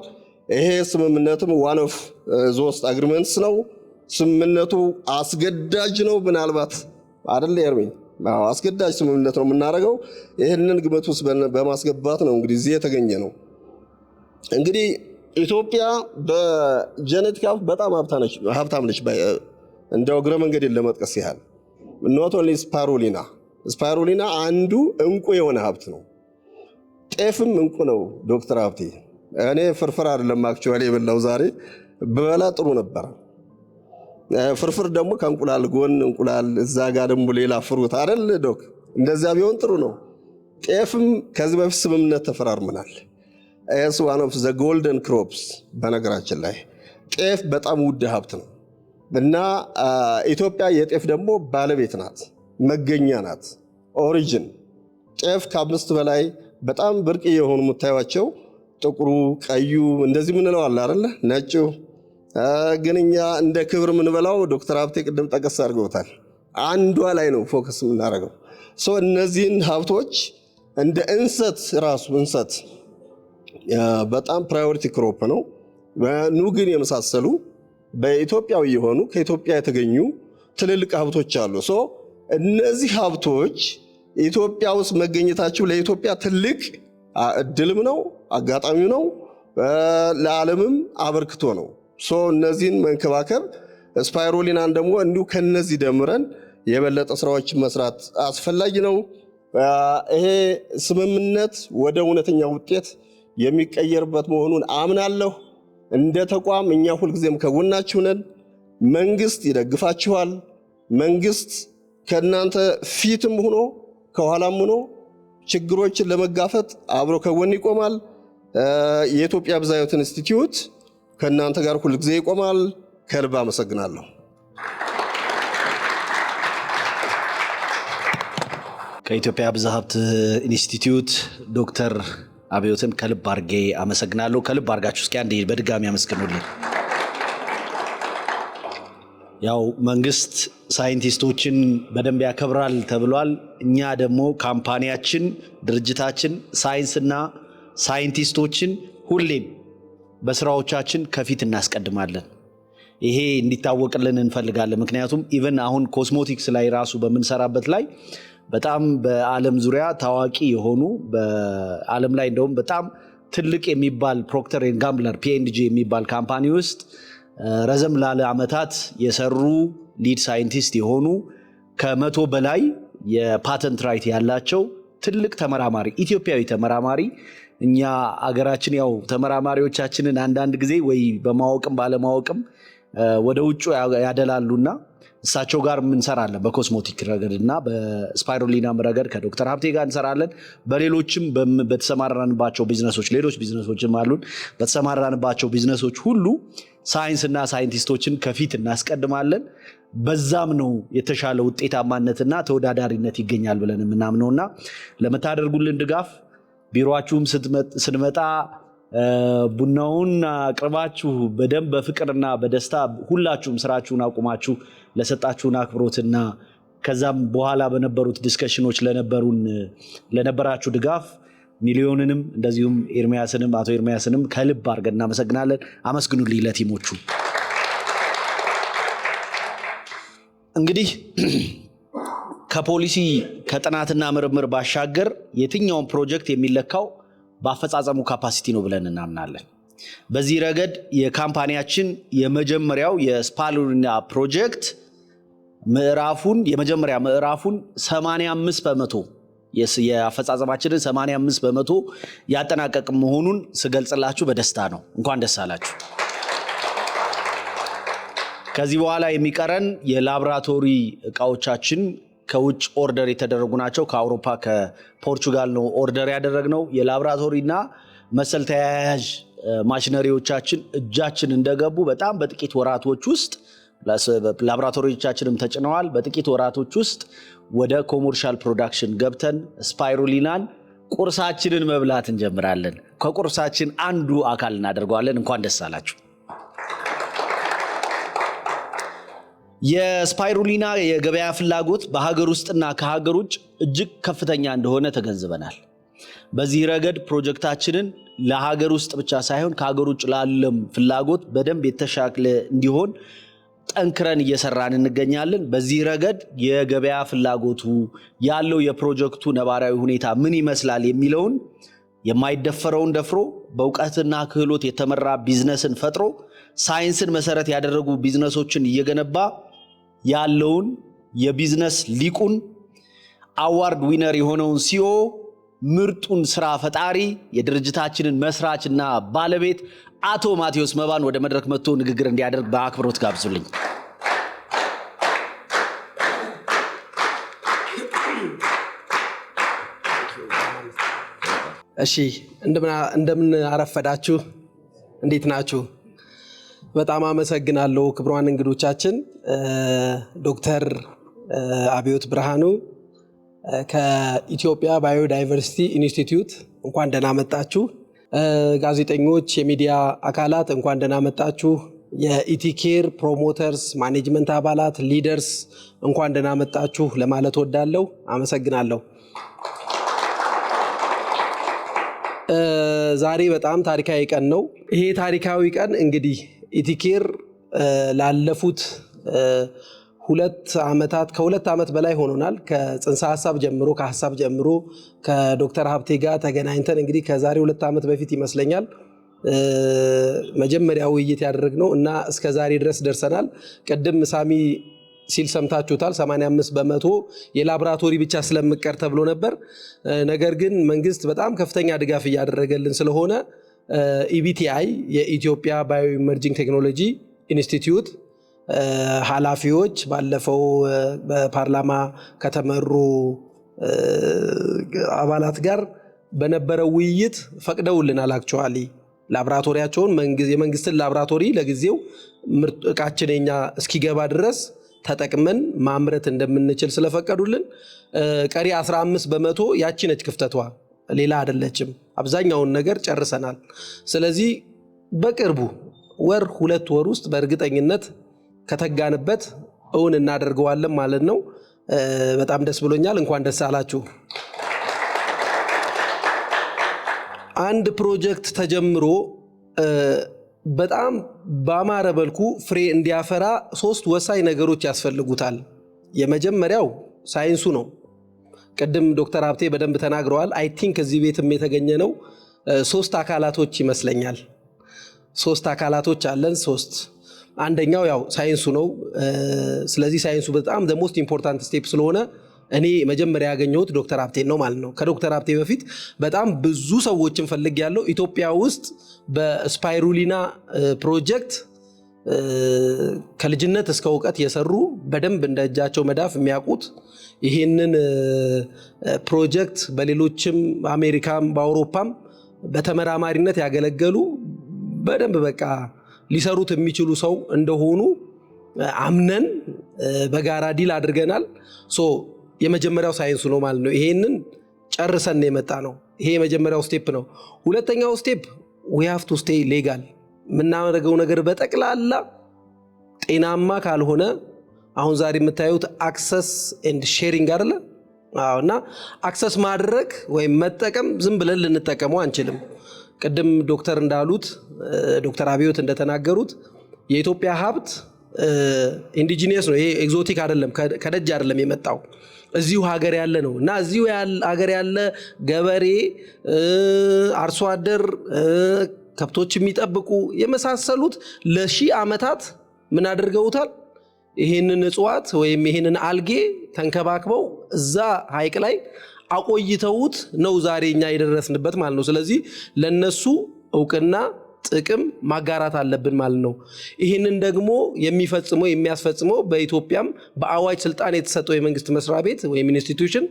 ይሄ ስምምነትም one of those agreements ነው። ስምምነቱ አስገዳጅ ነው። ምናልባት አይደል ኤርሚ? አዎ፣ አስገዳጅ ስምምነት ነው የምናደርገው። ይህንን ግምት ውስጥ በማስገባት ነው እንግዲህ እዚህ የተገኘ ነው። እንግዲህ ኢትዮጵያ በ genetic ሀብት በጣም ሀብታም ነች። እንደው እግረ መንገዴን ለመጥቀስ ያህል not only spirulina፣ spirulina አንዱ እንቁ የሆነ ሀብት ነው። ጤፍም እንቁ ነው። ዶክተር ሀብቴ፣ እኔ ፍርፍር አይደለም actually የበላው፣ ዛሬ ብበላ ጥሩ ነበረ። ፍርፍር ደግሞ ከእንቁላል ጎን እንቁላል፣ እዛ ጋር ደግሞ ሌላ fruit አይደል ዶክ? እንደዚያ ቢሆን ጥሩ ነው። ጤፍም ከዚህ በፊት ስምምነት ተፈራርመናል። As one of the golden crops። በነገራችን ላይ ጤፍ በጣም ውድ ሀብት ነው እና ኢትዮጵያ የጤፍ ደግሞ ባለቤት ናት፣ መገኛ ናት። Origin ጤፍ ከአምስት በላይ በጣም ብርቅ የሆኑ የምታዩቸው ጥቁሩ፣ ቀዩ እንደዚህ ምንለው አለ አይደለ? ነጩ ግን እኛ እንደ ክብር የምንበላው፣ ዶክተር ሀብቴ ቅድም ጠቀስ አድርገውታል። አንዷ ላይ ነው focus የምናደርገው። So እነዚህን ሀብቶች እንደ እንሰት፣ ራሱ እንሰት በጣም priority crop ነው። ኑግን የመሳሰሉ በኢትዮጵያዊ የሆኑ፣ ከኢትዮጵያ የተገኙ ትልልቅ ሀብቶች አሉ። So እነዚህ ሀብቶች ኢትዮጵያ ውስጥ መገኘታቸው ለኢትዮጵያ ትልቅ እድልም ነው፣ አጋጣሚው ነው፣ ለዓለምም አበርክቶ ነው። So እነዚህን መንከባከብ፣ spirulina ን ደግሞ እንዲሁ ከነዚህ ደምረን የበለጠ ስራዎችን መስራት አስፈላጊ ነው። ይሄ ስምምነት ወደ እውነተኛ ውጤት የሚቀየርበት መሆኑን አምናለሁ። እንደ ተቋም እኛ ሁልጊዜም ከጎናችሁ ነን። መንግስት ይደግፋችኋል። መንግስት ከእናንተ ፊትም ሆኖ ከኋላም ሆኖ ችግሮችን ለመጋፈጥ አብሮ ከጎን ይቆማል። የኢትዮጵያ ብዝሃ ሕይወት ኢንስቲትዩት ከእናንተ ጋር ሁልጊዜ ይቆማል። ከልብ አመሰግናለሁ። ከኢትዮጵያ ብዝሃ ሀብት ኢንስቲትዩት ዶክተር አብዮትን ከልብ አርጌ አመሰግናለሁ። ከልብ አርጋችሁ እስኪ አንዴ በድጋሚ አመስግኑልን። ያው መንግስት ሳይንቲስቶችን በደንብ ያከብራል ተብሏል። እኛ ደግሞ company ያችን፣ ድርጅታችን ሳይንስና ሳይንቲስቶችን ሁሌም በስራዎቻችን ከፊት እናስቀድማለን። ይሄ እንዲታወቅልን እንፈልጋለን። ምክንያቱም even አሁን ኮስሞቲክስ ላይ ራሱ በምንሰራበት ላይ በጣም በዓለም ዙሪያ ታዋቂ የሆኑ፣ በዓለም ላይ እንደውም በጣም ትልቅ የሚባል Procter and Gambler፣ P&G የሚባል company ውስጥ ረዘም ላለ ዓመታት የሰሩ፣ lead scientist የሆኑ፣ 100 በላይ የ patent right ያላቸው ትልቅ ተመራማሪ፣ ኢትዮጵያዊ ተመራማሪ። እኛ አገራችን ያው ተመራማሪዎቻችንን አንዳንድ ጊዜ ወይ በማወቅም ባለማወቅም ወደ ውጩ ያደላሉና እሳቸው ጋር እንሰራለን። በ cosmetic ረገድ እና በ spirulina ም ረገድ ከዶክተር ሀብቴ ጋር እንሰራለን። በሌሎችም በተሰማራንባቸው ቢዝነሶች፣ ሌሎች ቢዝነሶችም አሉን። በተሰማራንባቸው ቢዝነሶች ሁሉ ሳይንስና ሳይንቲስቶችን ከፊት እናስቀድማለን። በዛም ነው የተሻለ ውጤታማነትና ተወዳዳሪነት ይገኛል ብለን የምናምነውና ለምታደርጉልን ድጋፍ፣ ቢሮአችሁም ስንመጣ ቡናውን አቅርባችሁ በደንብ በፍቅርና በደስታ ሁላችሁም ስራችሁን አቁማችሁ ለሰጣችሁን አክብሮትና ከዛም በኋላ በነበሩት discussion ኖች ለነበራችሁ ድጋፍ ሚሊዮንንም እንደዚሁም ኤርሚያስንም፣ አቶ ኤርሚያስንም ከልብ አድርገን እናመሰግናለን። አመስግኑልኝ ለ team ኦቹ። እንግዲህ ከፖሊሲ፣ ከጥናትና ምርምር ባሻገር የትኛውም ፕሮጀክት የሚለካው በአፈጻጸሙ capacity ነው ብለን እናምናለን። በዚህ ረገድ የ company ያችን የመጀመሪያው የ spirulina ፕሮጀክት ምዕራፉን፣ የመጀመሪያ ምዕራፉን 85%፣ የአፈጻጸማችንን 85% ያጠናቀቅ መሆኑን ስገልጽላችሁ በደስታ ነው። እንኳን ደስ አላችሁ። ከዚህ በኋላ የሚቀረን የላብራቶሪ እቃዎቻችን ከውጭ order የተደረጉ ናቸው። ከአውሮፓ፣ ከፖርቹጋል ነው order ያደረግነው። የላብራቶሪና መሰል ተያያዥ ማሽነሪዎቻችን እጃችን እንደገቡ በጣም በጥቂት ወራቶች ውስጥ፣ ላብራቶሪዎቻችንም ተጭነዋል። በጥቂት ወራቶች ውስጥ ወደ commercial production ገብተን spirulina ን ቁርሳችንን መብላት እንጀምራለን። ከቁርሳችን አንዱ አካል እናደርገዋለን። እንኳን ደስ አላችሁ። የ spirulina የገበያ ፍላጎት በሀገር ውስጥና ከሀገር ውጭ እጅግ ከፍተኛ እንደሆነ ተገንዝበናል። በዚህ ረገድ ፕሮጀክታችንን ለሀገር ውስጥ ብቻ ሳይሆን ከሀገር ውጭ ላለም ፍላጎት በደንብ የተሻለ እንዲሆን ጠንክረን እየሰራን እንገኛለን። በዚህ ረገድ የገበያ ፍላጎቱ ያለው የፕሮጀክቱ ነባራዊ ሁኔታ ምን ይመስላል የሚለውን የማይደፈረውን ደፍሮ በእውቀትና ክህሎት የተመራ ቢዝነስን ፈጥሮ ሳይንስን መሰረት ያደረጉ ቢዝነሶችን እየገነባ ያለውን የቢዝነስ ሊቁን፣ award winner የሆነውን CEO፣ ምርጡን ስራ ፈጣሪ፣ የድርጅታችንን መስራችና ባለቤት አቶ ማቴዎስ መባን ወደ መድረክ መጥቶ ንግግር እንዲያደርግ በአክብሮት ጋብዙልኝ። እሺ፣ እንደምን አረፈዳችሁ? እንዴት ናችሁ? በጣም አመሰግናለሁ ክቡራን እንግዶቻችን፣ ዶክተር አብዮት ብርሃኑ ከኢትዮጵያ Biodiversity ኢንስቲትዩት እንኳን ደህና መጣችሁ። ጋዜጠኞች፣ የሚዲያ አካላት እንኳን ደህና መጣችሁ። የኢቲኬር promoters፣ management አባላት፣ leaders እንኳን ደህና መጣችሁ ለማለት እወዳለሁ። አመሰግናለሁ። ዛሬ በጣም ታሪካዊ ቀን ነው። ይሄ ታሪካዊ ቀን እንግዲህ ኢቲኬር ላለፉት 2 ዓመታት፣ ከ2 ዓመት በላይ ሆኖናል። ከጽንሰ ሀሳብ ጀምሮ፣ ከሀሳብ ጀምሮ ከዶክተር ሀብቴ ጋር ተገናኝተን እንግዲህ ከዛሬ 2 ዓመት በፊት ይመስለኛል መጀመሪያ ውይይት ያደረግነው እና እስከ ዛሬ ድረስ ደርሰናል። ቅድም ሳሚ ሲል ሰምታችሁታል። 85% የላቦራቶሪ ብቻ ስለምቀር ተብሎ ነበር። ነገር ግን መንግስት በጣም ከፍተኛ ድጋፍ እያደረገልን ስለሆነ EBTI የኢትዮጵያ Bio Emerging Technology Institute ኃላፊዎች ባለፈው በፓርላማ ከተመሩ አባላት ጋር በነበረው ውይይት ፈቅደውልናል። Actually ላቦራቶሪያቸውን፣ የመንግስትን ላቦራቶሪ ለጊዜው ምርት እቃችን የኛ እስኪገባ ድረስ ተጠቅመን ማምረት እንደምንችል ስለፈቀዱልን ቀሪ 15% ያቺ ነች ክፍተቷ፣ ሌላ አይደለችም። አብዛኛውን ነገር ጨርሰናል። ስለዚህ በቅርቡ ወር 2 ወር ውስጥ በእርግጠኝነት ከተጋንበት እውን እናደርገዋለን ማለት ነው። በጣም ደስ ብሎኛል። እንኳን ደስ አላችሁ። አንድ ፕሮጀክት ተጀምሮ በጣም ባማረ መልኩ ፍሬ እንዲያፈራ ሶስት ወሳኝ ነገሮች ያስፈልጉታል። የመጀመሪያው ሳይንሱ ነው። ቅድም ዶክተር ሀብቴ በደንብ ተናግረዋል። I think እዚህ ቤትም የተገኘ ነው ሶስት አካላቶች ይመስለኛል። ሶስት አካላቶች አለን። ሶስት፣ አንደኛው ያው ሳይንሱ ነው። ስለዚህ ሳይንሱ በጣም the most important step ስለሆነ እኔ መጀመሪያ ያገኘሁት ዶክተር ሀብቴን ነው ማለት ነው። ከዶክተር ሀብቴ በፊት በጣም ብዙ ሰዎችን ፈልጌያለሁ። ኢትዮጵያ ውስጥ በ spirulina ፕሮጀክት ከልጅነት እስከ እውቀት የሰሩ፣ በደንብ እንደ እጃቸው መዳፍ የሚያውቁት፣ ይህንን ፕሮጀክት በሌሎችም በአሜሪካም በአውሮፓም በተመራማሪነት ያገለገሉ፣ በደንብ በቃ ሊሰሩት የሚችሉ ሰው እንደሆኑ አምነን በጋራ deal አድርገናል። So የመጀመሪያው ሳይንሱ ነው ማለት ነው። ይሄንን ጨርሰን የመጣነው። ይሄ የመጀመሪያው step ነው። ሁለተኛው step we have to stay legal። የምናደርገው ነገር በጠቅላላ ጤናማ ካልሆነ፣ አሁን ዛሬ የምታዩት access and sharing አይደለ? አዎ። እና access ማድረግ ወይም መጠቀም ዝም ብለን ልንጠቀመው አንችልም። ቅድም ዶክተር እንዳሉት፣ ዶክተር አብዮት እንደተናገሩት የኢትዮጵያ ሀብት indigenous ነው። ይሄ exotic አይደለም፣ ከደጅ አይደለም የመጣው፣ እዚሁ ሀገር ያለ ነው እና እዚሁ ሀገር ያለ ገበሬ፣ አርሶ አደር፣ ከብቶች የሚጠብቁ የመሳሰሉት ለሺህ ዓመታት ምን አድርገውታል? ይህንን እጽዋት ወይም ይህንን አልጌ ተንከባክበው እዛ ሐይቅ ላይ አቆይተውት ነው ዛሬ እኛ የደረስንበት ማለት ነው። ስለዚህ ለነሱ እውቅና፣ ጥቅም ማጋራት አለብን ማለት ነው። ይህንን ደግሞ የሚፈጽመው፣ የሚያስፈጽመው በኢትዮጵያም በአዋጅ ስልጣን የተሰጠው የመንግስት መስሪያ ቤት ወይም institution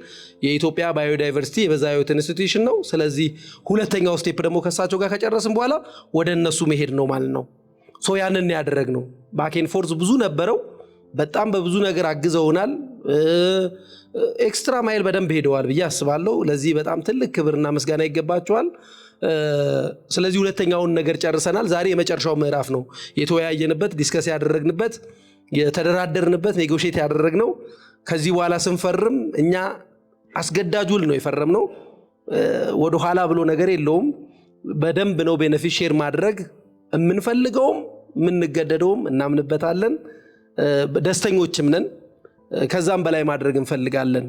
የኢትዮጵያ biodiversity የብዝሃ ሕይወት institution ነው። ስለዚህ ሁለተኛው step ደግሞ ከእሳቸው ጋር ከጨረስን በኋላ ወደ እነሱ መሄድ ነው ማለት ነው። So ያንን ያደረግነው back and forth ብዙ ነበረው። በጣም በብዙ ነገር አግዘውናል። Extra mile በደንብ ሄደዋል ብዬ አስባለሁ። ለዚህ በጣም ትልቅ ክብርና ምስጋና ይገባቸዋል። ስለዚህ ሁለተኛውን ነገር ጨርሰናል። ዛሬ የመጨረሻው ምዕራፍ ነው የተወያየንበት፣ discuss ያደረግንበት፣ የተደራደርንበት፣ negotiate ያደረግነው። ከዚህ በኋላ ስንፈርም እኛ አስገዳጅ ውል ነው የፈረምነው። ወደኋላ ብሎ ነገር የለውም። በደንብ ነው benefit share ማድረግ የምንፈልገውም የምንገደደውም፣ እናምንበታለን። ደስተኞችም ነን። ከዛም በላይ ማድረግ እንፈልጋለን።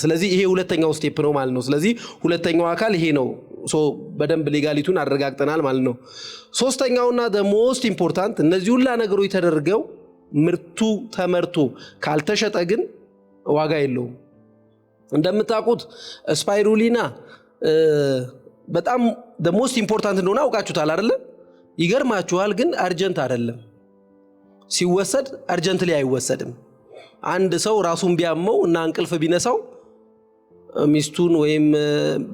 ስለዚህ ይሄ ሁለተኛው step ነው ማለት ነው። ስለዚህ ሁለተኛው አካል ይሄ ነው። So በደንብ legality ውን አረጋግጠናል ማለት ነው። ሶስተኛውና most important፣ እነዚህ ሁላ ነገሮች ተደርገው ምርቱ ተመርቶ ካልተሸጠ ግን ዋጋ የለውም። እንደምታውቁት spirulina በጣም most important እንደሆነ አውቃችሁታል አይደለ? ይገርማችኋል፣ ግን urgent አይደለም። ሲወሰድ urgently አይወሰድም። አንድ ሰው ራሱን ቢያመው እና እንቅልፍ ቢነሳው ሚስቱን ወይም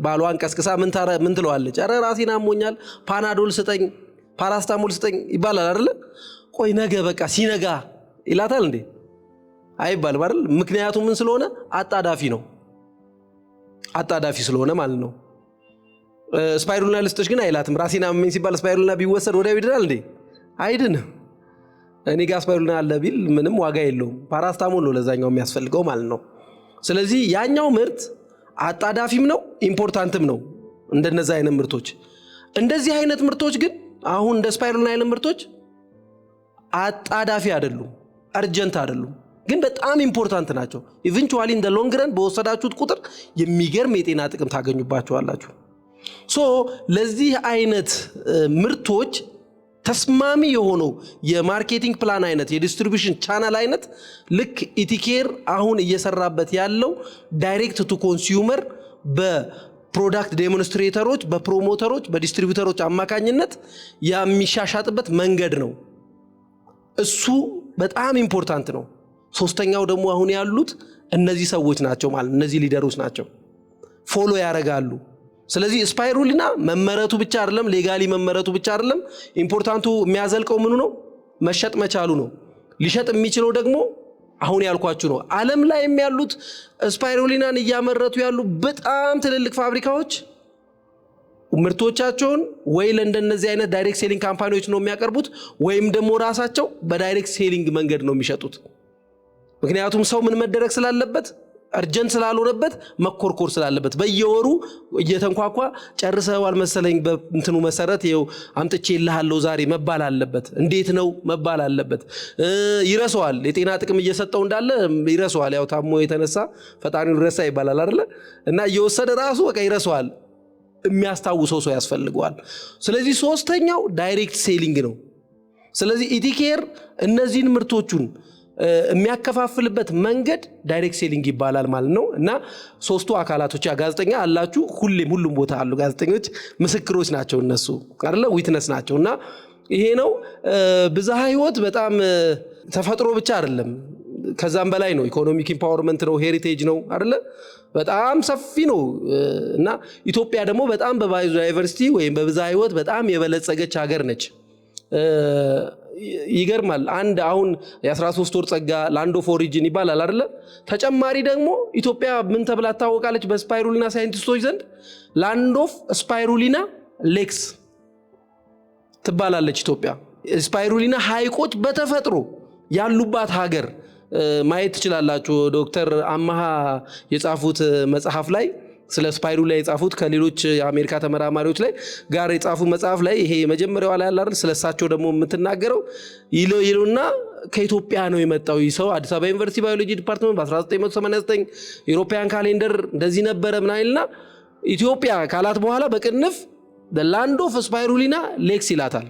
ባሏን ቀስቅሳ ምን ትለዋለች? "ኧረ ራሴን አሞኛል፣ ፓናዶል ስጠኝ፣ ፓራስታሞል ስጠኝ" ይባላል አይደለ? "ቆይ ነገ በቃ ሲነጋ" ይላታል እንዴ? አይባልም አይደል? ምክንያቱም ምን ስለሆነ? አጣዳፊ ነው። አጣዳፊ ስለሆነ ማለት ነው። "Spirulina ልስጥሽ" ግን አይላትም። ራሴን አመመኝ ሲባል spirulina ቢወሰድ ወዲያው ይድናል እንዴ? አይድንም። እኔ ጋር spirulina አለ ቢል ምንም ዋጋ የለውም። ፓራስታሞል ነው ለዛኛው የሚያስፈልገው ማለት ነው። ስለዚህ ያኛው ምርት አጣዳፊም ነው፣ important ም ነው። እንደነዛ አይነት ምርቶች፣ እንደዚህ አይነት ምርቶች ግን፣ አሁን እንደ spirulina አይነት ምርቶች አጣዳፊ አይደሉም፣ urgent አይደሉም፣ ግን በጣም important ናቸው። Eventually in the long run በወሰዳችሁት ቁጥር የሚገርም የጤና ጥቅም ታገኙባቸዋላችሁ። So ለዚህ አይነት ምርቶች ተስማሚ የሆነው የ marketing plan አይነት፣ የ distribution channel አይነት ልክ ኢቲኬር አሁን እየሰራበት ያለው direct to consumer በ product demonstrator ኦች፣ በ promoter ኦች፣ በ distributor ኦች አማካኝነት የሚሻሻጥበት መንገድ ነው። እሱ በጣም important ነው። ሶስተኛው ደግሞ አሁን ያሉት እነዚህ ሰዎች ናቸው ማለት እነዚህ leader ኦች ናቸው። Follow ያደርጋሉ። ስለዚህ spirulina መመረቱ ብቻ አይደለም፣ legally መመረቱ ብቻ አይደለም። Important ኡ የሚያዘልቀው ምኑ ነው? መሸጥ መቻሉ ነው። ሊሸጥ የሚችለው ደግሞ አሁን ያልኳችሁ ነው። ዓለም ላይም ያሉት spirulina ን እያመረቱ ያሉ በጣም ትልልቅ ፋብሪካዎች ምርቶቻቸውን ወይ ለእንደነዚህ አይነት direct selling company ዎች ነው የሚያቀርቡት፣ ወይም ደግሞ ራሳቸው በ direct selling መንገድ ነው የሚሸጡት። ምክንያቱም ሰው ምን መደረግ ስላለበት፣ urgent ስላልሆነበት መኮርኮር ስላለበት፣ በየወሩ እየተንኳኳ "ጨርሰዋል መሰለኝ፣ በእንትኑ መሰረት ይኸው አምጥቼልሃለሁ ዛሬ" መባል አለበት። እንዴት ነው መባል አለበት። ይረሳዋል። የጤና ጥቅም እየሰጠው እንዳለ ይረሳዋል። ያው ታሞ የተነሳ ፈጣሪውን ረሳ ይባላል አይደለ? እና እየወሰደ ራሱ በቃ ይረሳዋል። የሚያስታውሰው ሰው ያስፈልገዋል። ስለዚህ ሶስተኛው direct selling ነው። ስለዚህ ኢቲኬር እነዚህን ምርቶቹን የሚያከፋፍልበት መንገድ direct selling ይባላል ማለት ነው። እና ሶስቱ አካላቶች፣ ጋዜጠኛ አላችሁ፣ ሁሌም ሁሉም ቦታ አሉ ጋዜጠኞች፣ ምስክሮች ናቸው እነሱ አይደለ፣ witness ናቸው። እና ይሄ ነው ብዝሃ ህይወት። በጣም ተፈጥሮ ብቻ አይደለም፣ ከዛም በላይ ነው። Economic empowerment ነው፣ heritage ነው አይደለ? በጣም ሰፊ ነው። እና ኢትዮጵያ ደግሞ በጣም በ biodiversity ወይም በብዝሃ ህይወት በጣም የበለጸገች ሀገር ነች። ይገርማል። አንድ አሁን የ13 ወር ጸጋ፣ land of origin ይባላል አይደለ? ተጨማሪ ደግሞ ኢትዮጵያ ምን ተብላ ትታወቃለች? በ spirulina ሳይንቲስቶች ዘንድ land of spirulina lakes ትባላለች ኢትዮጵያ። Spirulina ሐይቆች በተፈጥሮ ያሉባት ሀገር ማየት ትችላላችሁ። ዶክተር አማሃ የጻፉት መጽሐፍ ላይ፣ ስለ spirulina የጻፉት ከሌሎች የአሜሪካ ተመራማሪዎች ላይ ጋር የጻፉ መጽሐፍ ላይ፣ ይሄ የመጀመሪያው ላይ ያለ አይደል፣ ስለ እሳቸው ደግሞ የምትናገረው ይሉና ከኢትዮጵያ ነው የመጣው ይህ ሰው፣ አዲስ አበባ ዩኒቨርሲቲ biology department በ1989 European calendar እንደዚህ ነበረ ምናምን ይልና ኢትዮጵያ ካላት በኋላ በቅንፍ land of spirulina lakes ይላታል።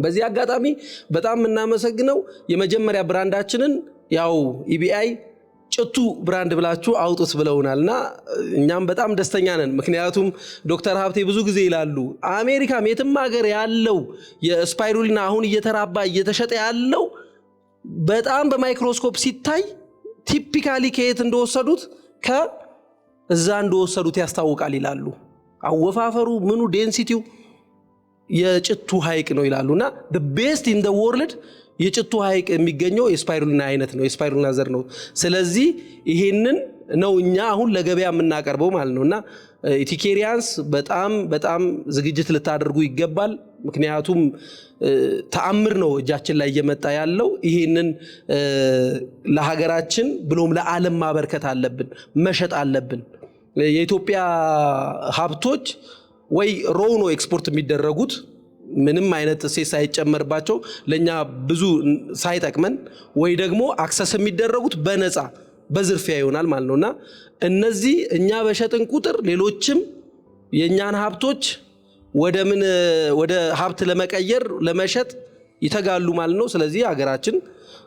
በዚህ አጋጣሚ በጣም የምናመሰግነው የመጀመሪያ brand ኣችንን ያው EBI ጭቱ brand ብላችሁ አውጡት ብለውናል እና እኛም በጣም ደስተኛ ነን። ምክንያቱም ዶክተር ሀብቴ ብዙ ጊዜ ይላሉ፣ አሜሪካም የትም ሀገር ያለው የ spirulina አሁን እየተራባ እየተሸጠ ያለው በጣም በማይክሮስኮፕ ሲታይ typically ከየት እንደወሰዱት፣ ከእዛ እንደወሰዱት ያስታውቃል ይላሉ። አወፋፈሩ ምኑ density ው የጭቱ ሐይቅ ነው ይላሉ። እና best in the world የጭቱ ሐይቅ የሚገኘው የ spirulina አይነት ነው፣ የ spirulina ዘር ነው። ስለዚህ ይሄንን ነው እኛ አሁን ለገበያ የምናቀርበው ማለት ነው። እና ኢቲኬሪያንስ በጣም በጣም ዝግጅት ልታደርጉ ይገባል። ምክንያቱም ተአምር ነው እጃችን ላይ እየመጣ ያለው። ይሄንን ለሀገራችን ብሎም ለዓለም ማበርከት አለብን፣ መሸጥ አለብን። የኢትዮጵያ ሀብቶች ወይ raw ነው ኤክስፖርት የሚደረጉት ምንም አይነት እሴት ሳይጨመርባቸው፣ ለእኛ ብዙ ሳይጠቅመን ወይ ደግሞ access የሚደረጉት በነፃ በዝርፊያ ይሆናል ማለት ነው። እና እነዚህ እኛ በሸጥን ቁጥር ሌሎችም የእኛን ሀብቶች ወደ ምን ወደ ሀብት ለመቀየር ለመሸጥ ይተጋሉ ማለት ነው። ስለዚህ ሀገራችን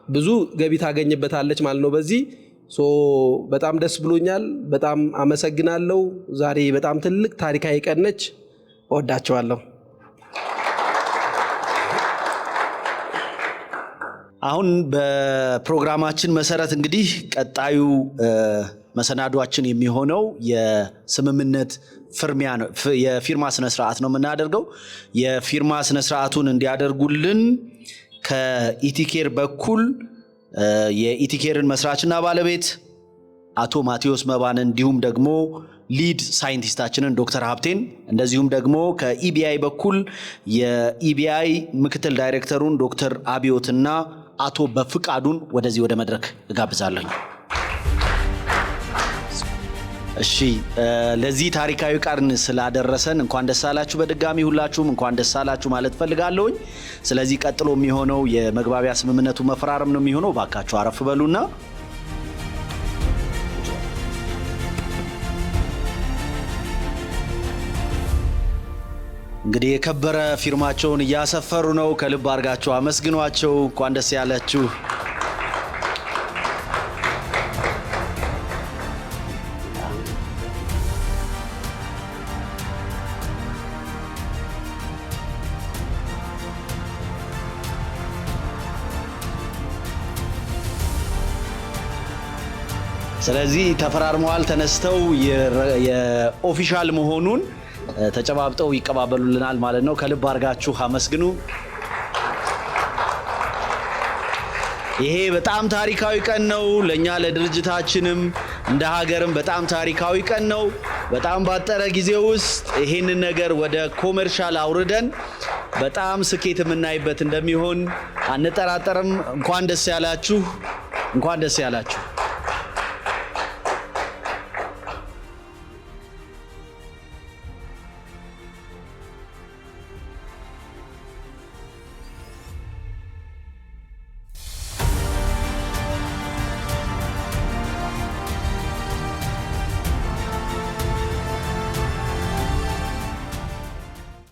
ብዙ ገቢ ታገኝበታለች ማለት ነው። በዚህ so በጣም ደስ ብሎኛል። በጣም አመሰግናለሁ። ዛሬ በጣም ትልቅ ታሪካዊ ቀን ነች። እወዳቸዋለሁ። አሁን በፕሮግራማችን መሰረት እንግዲህ ቀጣዩ መሰናዷችን የሚሆነው የስምምነት ፍርሚያ ነው፣ የፊርማ ስነ ስርዓት ነው የምናደርገው። የፊርማ ስነ ስርዓቱን እንዲያደርጉልን ከኢቲኬር በኩል የኢቲኬርን መስራችና ባለቤት አቶ ማቴዎስ መባን እንዲሁም ደግሞ lead scientist ኣችንን ዶክተር ሀብቴን፣ እንደዚሁም ደግሞ ከ EBI በኩል የ EBI ምክትል ዳይሬክተሩን ዶክተር አብዮትና አቶ በፍቃዱን ወደዚህ ወደ መድረክ እጋብዛለሁ። እሺ፣ ለዚህ ታሪካዊ ቀን ስላደረሰን እንኳን ደስ አላችሁ። በድጋሚ ሁላችሁም እንኳን ደስ አላችሁ ማለት ፈልጋለሁኝ። ስለዚህ ቀጥሎ የሚሆነው የመግባቢያ ስምምነቱ መፈራረም ነው የሚሆነው። እባካችሁ አረፍ በሉና። እንግዲህ የከበረ ፊርማቸውን እያሰፈሩ ነው። ከልብ አድርጋችሁ አመስግኗቸው። እንኳን ደስ ያላችሁ። ስለዚህ ተፈራርመዋል። ተነስተው የ official መሆኑን ተጨባብጠው ይቀባበሉልናል ማለት ነው። ከልብ አድርጋችሁ አመስግኑ። ይሄ በጣም ታሪካዊ ቀን ነው ለእኛ፣ ለድርጅታችንም እንደ ሀገርም በጣም ታሪካዊ ቀን ነው። በጣም ባጠረ ጊዜ ውስጥ ይሄንን ነገር ወደ commercial አውርደን በጣም ስኬት የምናይበት እንደሚሆን አንጠራጠርም። እንኳን ደስ ያላችሁ፣ እንኳን ደስ ያላችሁ።